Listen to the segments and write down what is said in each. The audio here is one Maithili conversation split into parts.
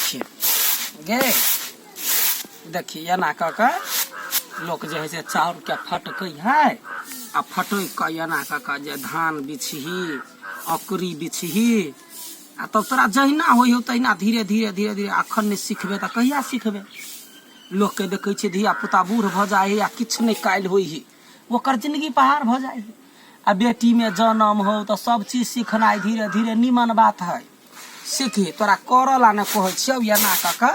देखिए गे, देखिए एना कऽ कऽ लोक जे हइ से चाउरके फटकै है, आ फटकि कऽ एना कऽ कऽ जे धान बिछही, अकुरी बिछही, आ तब तोरा जहिना होइ हौ तहिना धीरे धीरे धीरे धीरे। अखन नहि सिखबे तऽ कहिया सिखबे? लोकके देखै छियै धिया पुता बूढ़ भऽ जाइ हइ आ किछु नहि काल्हि होइ हइ, ओकर जिंदगी पहाड़ भऽ जाइ हइ। आ बेटीमे जनम हौ तऽ सब चीज सिखनाइ धीरे धीरे नीमन बात हइ। सीखही, तोरा करऽ ला नहि कहै छियौ। एना कऽ कऽ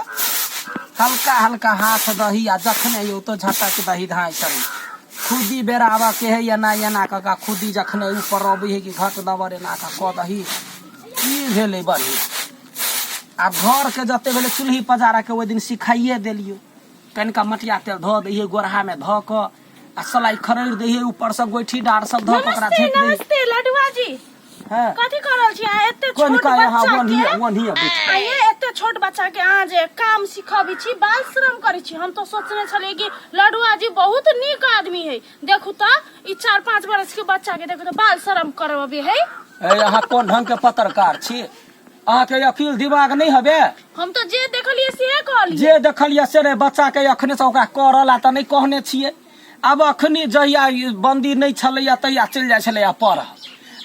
हल्का हल्का हाथ दही, आ जखने औतौ झटक दही धाँइ सनी। खुद्दी बेराबऽ के है, एना एना कऽ कऽ खुद्दी जखने ऊपर अबै है कि घट दबर एना कऽ कऽ दही। ई भेलै बढ़िआँ। आब घरके जते भेलै चूल्ही पजारऽके, ओहि दिन सिखाइए देलियौ। कनिका मटिया तेल धऽ दैहे गोरहामे धऽ कऽ, आ सलाइ खरड़ि दैहे, ऊपरसँ गोइठी डाँड़ सब धऽ कऽ ओकरा नमस्ते। झाँपि दैहे। नमस्ते लडुआ जी। हँ। कथी कर रहल छी अहाँ एते कोन छोट का यहाँ बच्चा ओन्हिए के? ओन्हिए बैठ। आ ये एते छोट बच्चा के अहाँ जे काम सिखबै छी, बाल श्रम करै छी। हम तो सोचने छलियै कि लडुआ जी बहुत नीक आदमी है, देखू तऽ ई 4-5 बरस के बच्चा के देखू तऽ बाल श्रम करबे है। ए, अहाँ कोन ढंग के पत्रकार छी? अहाँके अकिल दिमाग नहि हबे? हम तऽ जे देखलियै सेहे कहलियै। जे देखलियै से नहि। बच्चा के अखने से ओकरा करऽ ला तऽ नहि कहने छियै। आब अखनी जहिया ई बन्दी नहि छलैया तहिया चलि जाइ छलैया पढ़ऽ,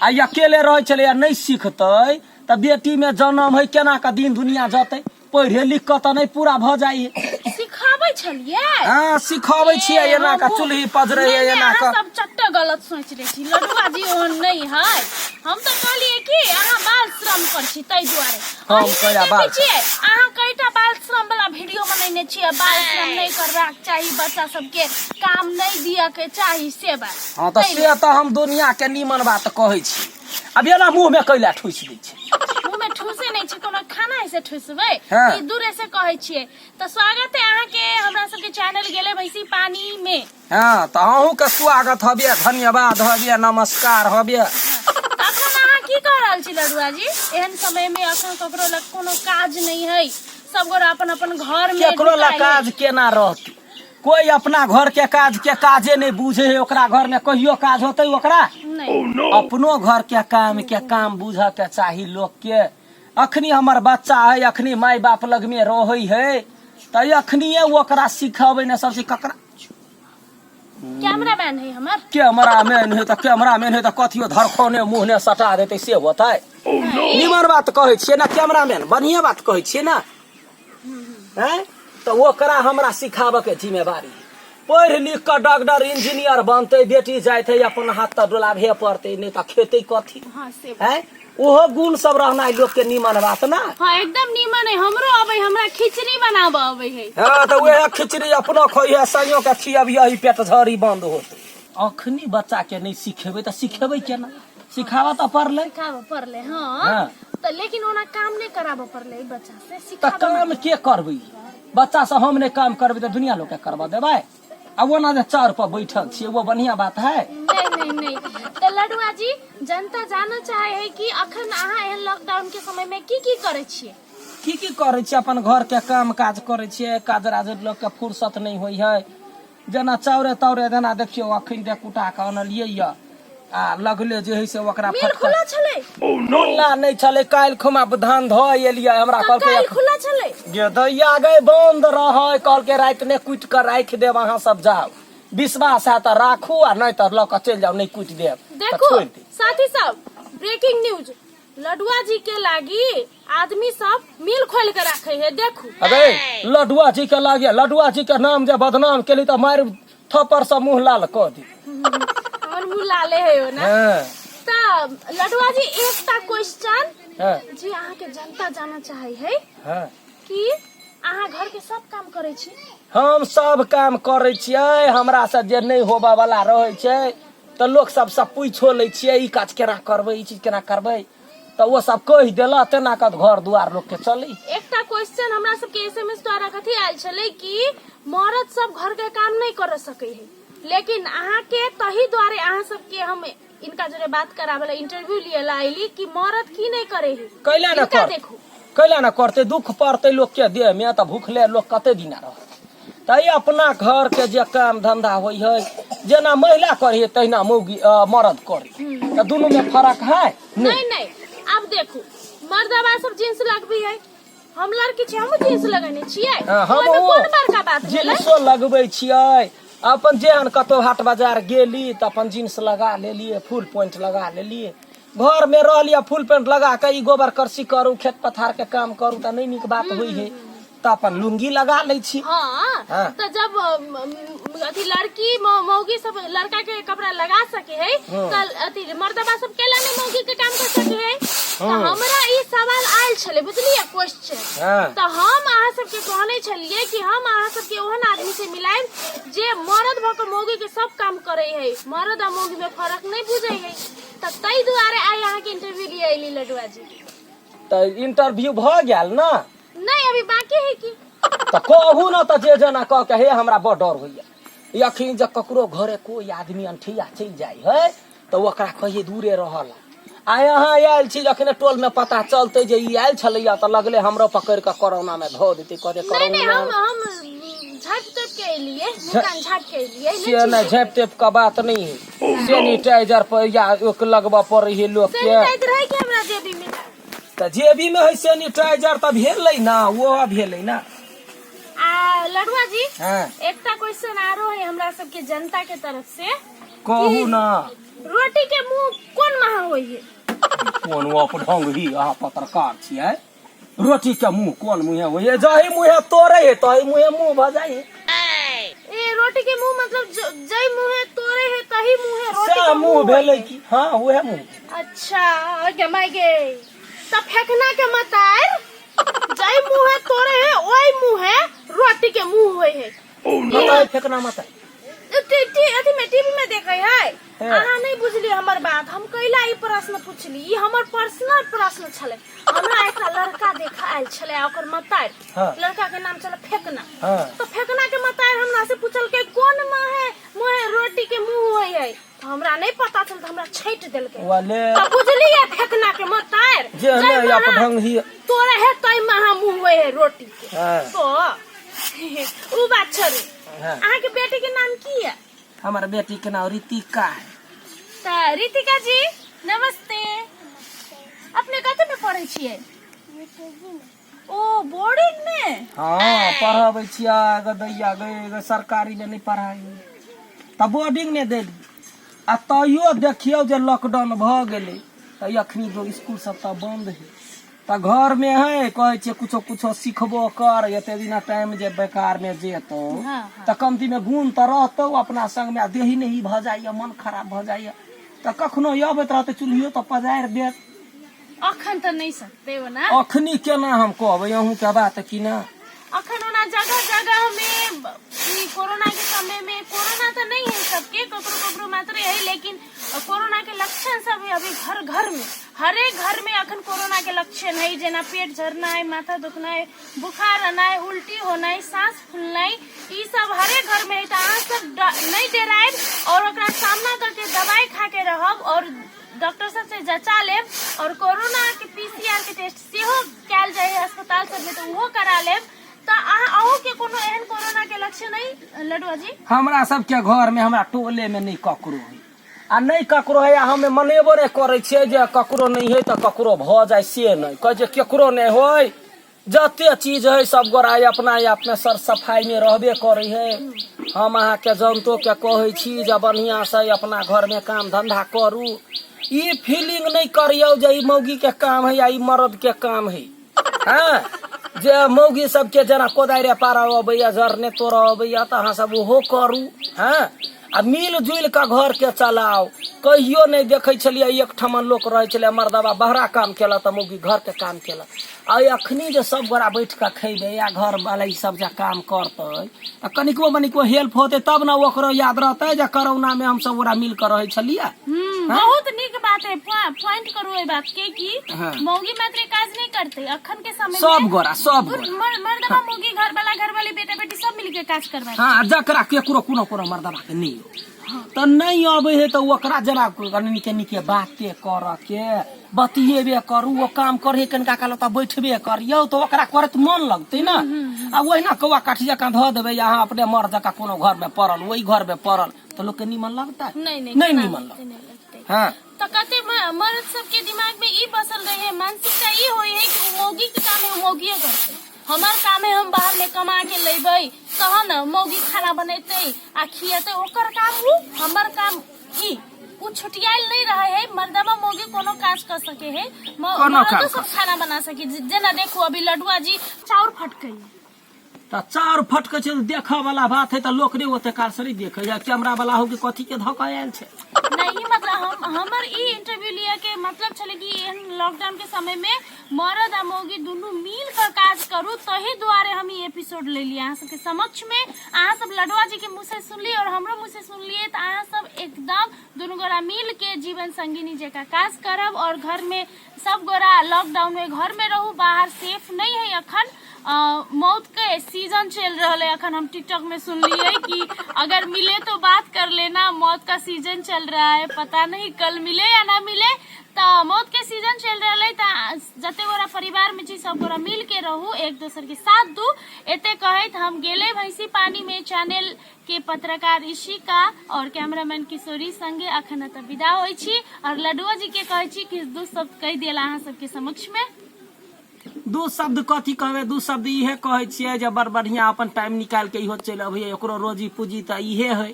आ ई अकेले रहै छलैया। नहि सिखतै तऽ बेटीमे जनम है, केना कऽ दिन दुनिया जतै? पढ़े लिख कऽ तऽ नहि पूरा भऽ जाइ है। सिखाबै छलियै? हँ, सिखबै छियै। ए, एना कऽ हमहूँ- चूल्ही पजरै है। नहि, नहि, एना अहाँ कऽ सब चट्टे गलत सोचि लै छी। लडुआ जी ओहन नहि है। हम तऽ कहलियै कि अहाँ बाल श्रम करै छी ताहि दुआरे। हम अहीं नहि कहिया देखै बाल छियै अहाँ कईटा बाल श्रम वाला वीडियो बनेने छियै? बाल श्रम नहि करबाक चाही, बच्चा सबके काम नहि दिअ के चाही, से बात। हँ तऽ ताहि से तऽ हम दुनिया के नीमन बात कहै छी। आब एना मुँह में कैला ठुसि दै छै? मुँह में ठूसे नहि छै, कोनो खाना है से ठुसबै? हाँ। ई दूरे से कहै छियै। तऽ स्वागत है अहाँके हमरा सबके चैनल गेले भैंसी पानी में। हँ, तऽ अहूँके स्वागत हबे, धन्यवाद हबे, नमस्कार हबे। तऽ अखन अहाँ की कऽ रहल छी लडुआ जी? एहन समय में अखन ककरो लग कोनो काज नहि है, सब गोरा अपन अपन घर में केकरो लग ढुकायल है। काज केना रहतै? कोई अपना घर के काज के काजे नहीं बुझे है, ओकरा घर में कहियो काज होते ओकरा? नहीं। अपनो घर के काम के काम बुझ के चाही लोग के। अखनी हमर बच्चा है, अखनी माय बाप लग में रहै है, तऽ अखनिए ओकरा सिखबै ने सब चीज ककरा। कैमरा मैन है हमर। कैमरा मैन है तऽ कैमरा मैन है तऽ कथियो धरखने मुँह ने सटा देतै से होतै? निमन बात कहै छियै ने कैमरा मैन, बढ़िया बात कहै छियै ने? हैं, तऽ ओकरा हमरा सिखाबऽ के जिम्मेवारी है। पढ़ि लिख कऽ डॉक्टर इंजीनियर बनतै, बेटी जाइत है, अपन हाथ तऽ डोलाबहे पड़तै, नहि तऽ खेतै कथी? हाँ से। हैं, ओहो गुण सब रहनाइ लोक के निमन बात ना। हाँ, एकदम नीमन है। हमरो अबै, हमरा खिचड़ी बनाबऽ अबै है। हाँ, तऽ वएह खिचड़ी अपनो खइहे, संयो के खियबियै, पेट झड़ी बंद होतै। अखनी बच्चा के नहि सिखेबै तऽ सिखेबै केना? सिखाबऽ तऽ पड़लै। सिखाबऽ पड़लै, हाँ। हाँ। तऽ लेकिन ओना काम नहि कराबऽ पड़लै ई बच्चा से? तऽ सिखाबऽ काम के करबै? बच्चा से हम नहि काम करबै तऽ दुनिया लोक के करबऽ देबै? आ ओना जे चार पर बैठल छियै, वो बढ़िया बात है? नहीं नहीं नहीं। तऽ लडुआ जी, जनता जानऽ चाहे है कि अखन अहाँ एहन लॉकडाउन के समय में की की करै छियै? की की करै छियै? अपन घर के काम काज करै छियै। काज राज लोक के फुर्सत नहि होइ है। जेना चाउरे ताउरे जेना देखियौ, अखन जे कुटा कऽ अनलियै यऽ, आ लगले जे है से ओकरा मिल फटका खुला छलै? खुला नहि छलै। काल्हि खुमा धान धऽ एलियै, हमरा तऽ कहलकै काल्हि खुला छलै? जे दैया गै, बन्द रहै। कहलकै राति ने कुटि कऽ राखि देब, अहाँ सब जाउ, विश्वास है तऽ राखू, आ नहि तऽ लऽ कऽ चलि जाउ, नहि कुटि देब तऽ देखू छोड़ि देब। साथी सब, ब्रेकिंग न्यूज, लडुआ जी के लागी आदमी सब मिल खोल के रखे है, देखू। अरे लडुआ जी के लागे, लडुआ जी के नाम जे बदनाम केली तऽ मारि थप्पड़ से मुंह लाल कऽ दी। हमर मुंह लाले है ओ ना। हाँ। तऽ लडुआ जी, एकटा क्वेश्चन हाँ। जी अहाँ के जनता जाना चाहे है हाँ। कि अहाँ घर के सब काम करै छी? हम सब काम करै छियै। हमरा से जे नहि होबऽ वाला रहै छै तऽ लोक सबसँ पूछो लै छियै, ई काज केना करबै, ई चीज केना करबै, तऽ ओ सब कहि देलक, तेना कऽ घर दुआर लोक के चलै। एकटा क्वेश्चन हमरा सबके एसएमएस द्वारा कथी आयल छलै कि मर्द सब घर के काम नहीं कर सकै है, लेकिन अहाँ के तही द्वारे अहाँ सबके हम इनका जरे बात करावे ला, इंटरव्यू लिए ला आइली कि मर्द की नहीं करे है। कैला ना इनका कर देखू। कैला ना करते? दुख पड़तै लोक के देह में तऽ भूखले लोक कते दिना रहतै? तऽ अपना घर के जे काम धंधा होइ है, जेना महिला करे तहिना मौगी मर्द करे, तऽ दुनू में फर्क है? नहीं नहीं, अब देखू, मर्दवा सब जींस लगबी है, हम लड़की छी, हमहूँ जींस लगेने छियै। हाँ, हम ओहिमे कोन बड़का बात भेलै? जींसो लगबै छियै। अपन जेहन कतौ हाट बाजार गेली तऽ अपन जींस लगा लेलियै, फुल पेंट लगा लेलियै। घर में रहलियै फुल पेंट लगा के ई गोबर करसी करू, खेत पथार के काम करू, तऽ नहि नीक बात होइ है, तऽ अपन लुंगी लगा लै छी। हाँ। हाँ। तऽ जब अथी लड़की मौगी सब लड़का के कपड़ा लगा सके है, तऽ अथी मर्दबा सब केला नहीं मौगी के काम कर सके है? तऽ हमरा ई सवाल आयल छलै, बुझलियै, क्वेश्चन। तऽ हम अहाँ सबके कहने छलियै कि हम अहाँ सबके ओहन आदमी से मिलायब जे मर्द भऽ के मौगी के सब काम करे है, मर्द आ मौगी में फर्क नहीं बुझे है। तऽ ताहि दुआरे आइ अहाँके इंटरव्यू लिए अयली लडुआ जी। तऽ इंटरव्यू भऽ गेल ने? नहीं, अभी बाकी है की। तऽ कहू ने, तऽ जे जेना कह के हे, हमरा बड़ डर होइया। अखन जब ककरो घरे कोई आदमी अनठिया चलि जाइ है तऽ ओकरा कहिए दूरे रहल। आ यहाँ आयल छी, जखने टोल में पता चलते जे ई आयल छलैया, तऽ लगले हमरो पकड़ के कोरोना में धो देते, कहते नहीं नहीं, कोरोना। हम झाँप तोप के एलिए, मुँह कान झाँप के एलिए। से नहि, झाँपि तापि के बात नहीं है, सैनिटाइजर पर या एक लगबऽ पड़ै है लोक के। सैनिटाइजर है कि हमरा जेबी में। तऽ जेबी में है सैनिटाइजर तऽ भेलै ने, ओहो भेलै ने। आ लडुआ जी, हाँ। एकटा क्वेश्चन आरो है हमरा सबके जनता के तरफ से। कहू ना। रोटी के मुंह कोन महा होई है? कोन अपढंग ही अहाँ पत्रकार छियै? रोटी के मुंह कोन मुँहे होइए? जही मुँहे तोड़े है तही मुँहे मुँह भऽ जाइ है। ए, रोटी के मुंह मतलब जई मुंहे तोड़े है तही मुंहे रोटी सएह के मुँह मुंह भेलै होई है। की, हाँ, उहे मुँह। अच्छा, गे माय गे, त फेकना के मतार जई मुंहे तोड़े है ओई मुंहे रोटी के मुंह होई है। मताई, फेकना मताई। टी टी अथी में टीवी में देखे है। हाँ। अहाँ नहीं बुझली हमर बात। हम कैला ई प्रश्न पूछली, ई हमर पर्सनल प्रश्न छलै। हमरा एकटा लड़का देखा आयल छलै आ ओकर मतार, हाँ। लड़का के नाम छलै फेकना। हाँ। तो फेकना के मतार हमरा से पूछलकै कोन माहे मुहे रोटी के मुंह होय है, तो हमरा नहीं पता छल, तऽ हमरा छाँटि देलकै। वाले। तऽ बुझलियै फेकना के मतार जे जै नहि महा अपढंग ही तोरे है तै महा मुंह होय है रोटी के। हाँ। तो उ बात छोड़ू। हाँ। अहाँ के बेटी के नाम की है? हमर बेटी के नाम रितिका है। तऽ रितिका जी नमस्ते। अपने कथी में पढ़ै छियै? ओ बोर्डिंग में? हाँ, पढ़ाबै छियै गे दैया गे, गे सरकारी में नहीं पढ़ाइ तऽ बोर्डिंग में देली। आ तैयो देखियौ जे लॉकडाउन भऽ गेलै तऽ अखनी जो स्कूल सब तऽ बंद है, तऽ घर में है, कहै छियै कुछो कुछो सिखबो कर, एते दिना टाइम जे बेकार में जेतौ हाँ। तऽ कमती में गुण तऽ रहतौ अपना संग में। आ देही नहीं भऽ जाइए, मन खराब भऽ जाइए, तऽ कखनो अबैत रहतै, चूल्हियो तऽ पजारि देत। अखन तऽ नहि सकते ओना। अखनी केना हम कहबै अहूँके बात की ना। अखन ओना जगह जगह में ई कोरोना के समय में कोरोना तऽ नहीं है सबके, ककरो ककरो मात्र है, लेकिन कोरोना के लक्षण सब है अभी घर घर में, हरेक घर में अखन कोरोना के लक्षण है, जेना पेट झरनाइ, माथा दुखनाइ, बुखार अनाइ, उल्टी होनाइ, सांस फूलनाइ, ई सब हरेक घर में है। तऽ अहाँ सब नहीं डरायब और ओकरा सामना करके दवाई खा के रहब और डॉक्टर सब से जचा लेब और कोरोना के पीसीआर के टेस्ट सेहो कयल जाइ है अस्पताल सब में, तऽ ओहो करा लेब। तऽ अहाँ अहूँ के कोनो एहन कोरोना के लक्षण अइ लडुआ जी? हमरा सबके घर में, हमरा टोले में नहि ककरो है आ नहि ककरो है। आ हमे मनेबो नहि करै छियै जे ककरो नहि है तऽ ककरो भऽ जाय, से नहि कहै छै केकरो नहि होय। जते चीज है सब गोरा अपना आपमे सर सफाई में रहबे करै है। हम अहाँके जनतो के कहै छी जे बढ़िआँ से अपना घरमे काम धंधा करू। ई फीलिंग नहि करियौ जे ई मौगी के काम है या ई मर्द के काम है। हँ, जे मौगी सबके जेना कोदारि पारऽ अबैया, जरने तोड़ऽ अबैया, तऽ अहाँ सब ओहो करू। हँ, आ मिल जुलि कऽ घरके चलाउ। कहियो नहि देखै छलियै, एकठाम लोक रहै छलै, मर्दबा बहरा काम केलक तऽ मौगी घरके काम केलक। आ अखनी जे सब गोरा बैठ कऽ खैबै आ घर वाला ई सब जे काम करतै तऽ कनिकबो मनिकबो हेल्प होतै, तब ने ओकरो याद रहतै जे कोरोना मे हम सब गोरा मिल कऽ रहै छलियै। बहुत नीक बात है। पॉइंट करू एहि बात के कि मौगी मात्र काज नहीं करते अखन के समय सब में। गोरा, सब गोरा। मर्दबा मौगी, घर वाला, घर वाली, बेटा बेटी सब मिलके काज करबा। हँ, जकरा केकरो कोनो कोनो मर्दबा के नहि हो तऽ नहि अबै है, तऽ ओकरा जेना कनि नीके नीके बाते करऽ के बतियेबे करू, ओ काम करे कनिका काल ओतऽ बैठबे करियौ, तऽ ओकरा करैत मन लगतै ने। आ ओहिना कौआ काठी जकाँ धऽ देबै, अहाँ अपने मर जकाँ कोनो घरमे पड़ल, ओहि घरमे पड़ल, तऽ लोकके नीमन लगतै? नहीं नहीं। नहि केना नीमन लगतै? लगतै। नहीं लगतै। है। हाँ। तऽ कते मर्द सबके दिमाग में ई बसल रहे है, मानसिकता ई होय है कि उ मौगी के काम है, उ मौगिए करतै, हमर काम है हम बाहर में कमा के लेबै तहन मौगी खाना बनेतै आ खिएतै, ओकर काम उ, हमर काम ई। उ छुटियाल नहीं रहे है। मर्दवा मौगी कोनो काज कर सके है, कोनो मर्दो काम सब कर खाना बना सके। जेना देखू अभी लडुआ जी चाउर फटकै। तऽ चाउर फटकै छै तऽ देखऽ वाला बात है, तऽ लोक नहि ओते काल से नहि देखै है। कैमरा वाला हो कि कथी के धऽ कऽ आयल छै। नहीं, मतलब हम हमर ई इंटरव्यू लिया के मतलब छलै कि एहन लॉकडाउन के समय में मर्द आ मौगी दुनू मिल कर काज करू, तही दुआरे हम ई एपिसोड ले लिए अहाँ सबके समक्ष में। अहाँ सब लडुआ जी के मुँह से सुनलिए और हमरो मुँह से सुनलिए, तऽ अहाँ सब एकदम दुनू गोरा मिल के जीवन संगिनी जकाँ काज करब और घर में सब गोरा लॉकडाउन में घर में रहू, बाहर सेफ नहीं है अखन। मौत के सीजन चल रहल है अखन। हम टिकटॉक में सुनलिए कि अगर मिले तो बात कर लेना, मौत का सीजन चल रहा है, पता नहीं कल मिले या ना मिले। तो मौत के सीजन चल रहल है, तो जते गोरा परिवार में छी सब गोरा मिल के रहू, एक दोसर के साथ दू। एते कहैत हम गेले भैंसी पानी में चैनल के पत्रकार ऋषिका और कैमरामैन किशोरी संगे अखन एतऽ विदा होइ छी और लडुआ जी के कहै छी कि दू शब्द कहि देला अहाँ सबके समक्ष में। दू शब्द कथी कहबै? दू शब्द इहे कहै छियै जे बड़ बढ़िया अपन टाइम निकालि के इहो चलि अबैया, एकरो रोजी पूजी तऽ इहे है,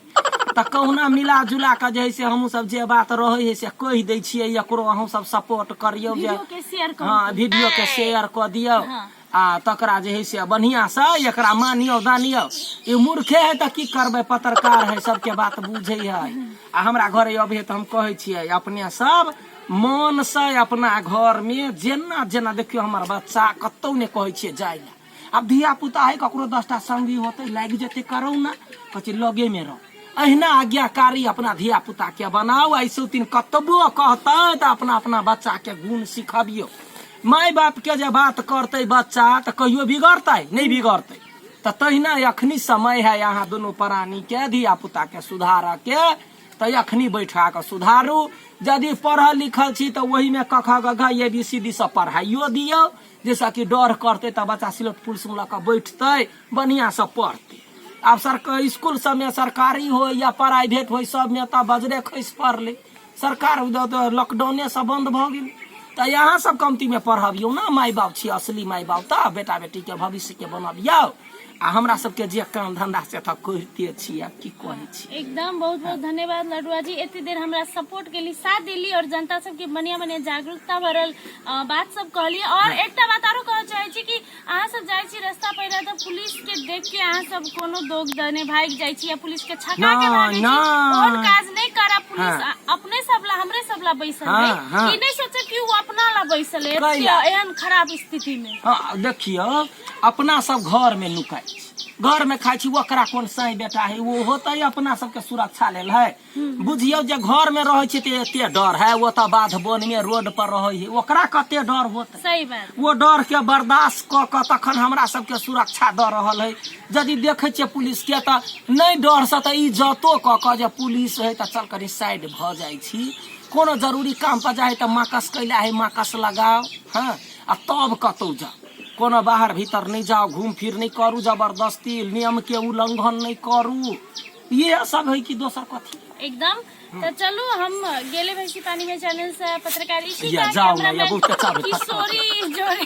तऽ कहुना मिला जुला कऽ जे है से हमहूँ सब जे बात रहै है से कहि दै छियै। एकरो अहूँ सब सपोर्ट करियौ जे वीडियो के शेयर करू। हँ, वीडियो के शेयर कऽ दियौ। हाँ। आ तकरा जे है से बढ़िया से एकरा मानियौ दानियौ। ई मूर्खे है तऽ की करबै, पत्रकार है, सबके बात बुझै है। आ हमरा घरे अबै है तऽ हम कहै छियै अपने सब मन से अपना घर में जेना जेना देखियौ हमर बच्चा कतौ नहि कहै छियै जाय लए। आब धिया पुता है, ककरो 10टा संगी होतै, लागि जेतै करोना, कहै छियै लगे में रह। अहिना आज्ञाकारी अपना धिया पुता के बनाउ। ऐसो दिन कतबो कहतै तऽ अपना अपना बच्चा के गुण सिखबियौ। माय बाप के जे बात करतै बच्चा तऽ कहियो बिगड़तै नहि बिगड़तै। तऽ तहिना अखनी समय है अहाँ दुनू प्राणी के धिया पुता के सुधारऽ के, तऽ अखनी बैठा कऽ सुधारू। यदि पढ़ल लिखल छी तऽ ओहिमे क ख ग घ ए बी सी डी सब पढ़ाइयो दियौ, जाहिसँ कि डर करतै तऽ बच्चा सिलेट पुलिस लऽ कऽ बैठतै, बढ़िआँसँ पढ़तै। आब सरकार इसकुल सबमे सरकारी होइ या प्राइवेट होइ, सबमे तऽ बजरे खसि पड़लै। सरकार लॉकडाउनेसँ बन्द भऽ गेल, तऽ अहाँ सब कमतीमे पढ़बियौ ने, माय बाप छी असली माय बाप, तऽ बेटा बेटीके भविष्यके बनबियौ। आ हमरा सबके जे काम धंधा से तऽ करिते छी, आब की कहै छी। एकदम बहुत बहुत धन्यवाद लडुआ जी, एते देर हमरा सपोर्ट केली, साथ देली और जनता सबके बढ़िया बढ़िया जागरूकता भरल बात सब कहली। और एकटा बात आरो कहऽ चाहै छी कि अहाँ सब जाइ छी रस्ता पैरा तऽ पुलिस के देख के अहाँ सब कोनो दोग दने भागि जाइ छी या पुलिस के छका के भागै छी, ओहन काज नहि करब। पुलिस अपने सब ला, हमरे सब ला बैसल है, ई नहि सोचब कि उ अपना ला बैसल है एहन खराब स्थिति में। हाँ, देखियौ अपना सब घर में नुकाइ छी, घर में खाइ छी, ओकरा कोन साई बेटा है, वो होतै अपना सबके सुरक्षा लेल है। बुझियौ जे घर में रहै छै तऽ एते डर है, ओ तऽ बाध वन में रोड पर रहै है, ओकरा कते डर होतै। सही बात। ओ डर के बर्दाश्त कऽ कऽ तखन हमरा सबके सुरक्षा दऽ रहल है। यदि देखै छियै पुलिस के तऽ नहि डर से तऽ इज्जतो कऽ कऽ जे पुलिस है तऽ चल कनि साइड भऽ जाइ छी, कोनो जरूरी काम पर जाइ तऽ माकस कैला है, माकस लगाओ, हँ, आ तब कतौ जाउ, कोनो बाहर भीतर नहि जाउ, घूम फिर नहि करू, जबरदस्ती नियम के उल्लंघन नहि करू, इएह सब है कि दोसर कथी। एकदम। तऽ चलू हम गेले भैंसी पानी में चैनल से पत्रकार इसी या, का जाओ ना, या, कैमरामैन बहुत अच्छा भेल, किशोरी जोड़े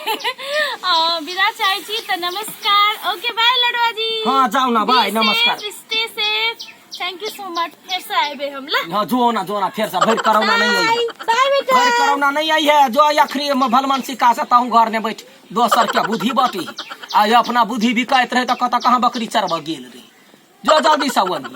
विदा चाहे छी। तऽ नमस्कार, ओके बाय लडुआ जी। हाँ, जाओ ना, बाय, नमस्कार। Stay safe, thank you so much. फेर से आबे हम ला। हाँ, जो ना, जो ना, फेर से भरि करोना नहीं आई है। बाय बेटा। भरि करोना नहीं आई है, जो अखरी में भलमन सिक्का से तहूँ घर ने बैठ, दोसर के बुद्धि बटी आ अपना बुद्धि बिकाइत रहे तऽ कतऽ कहाँ बकरी चरबऽ गेल रही, जो जल्दी से ओनी।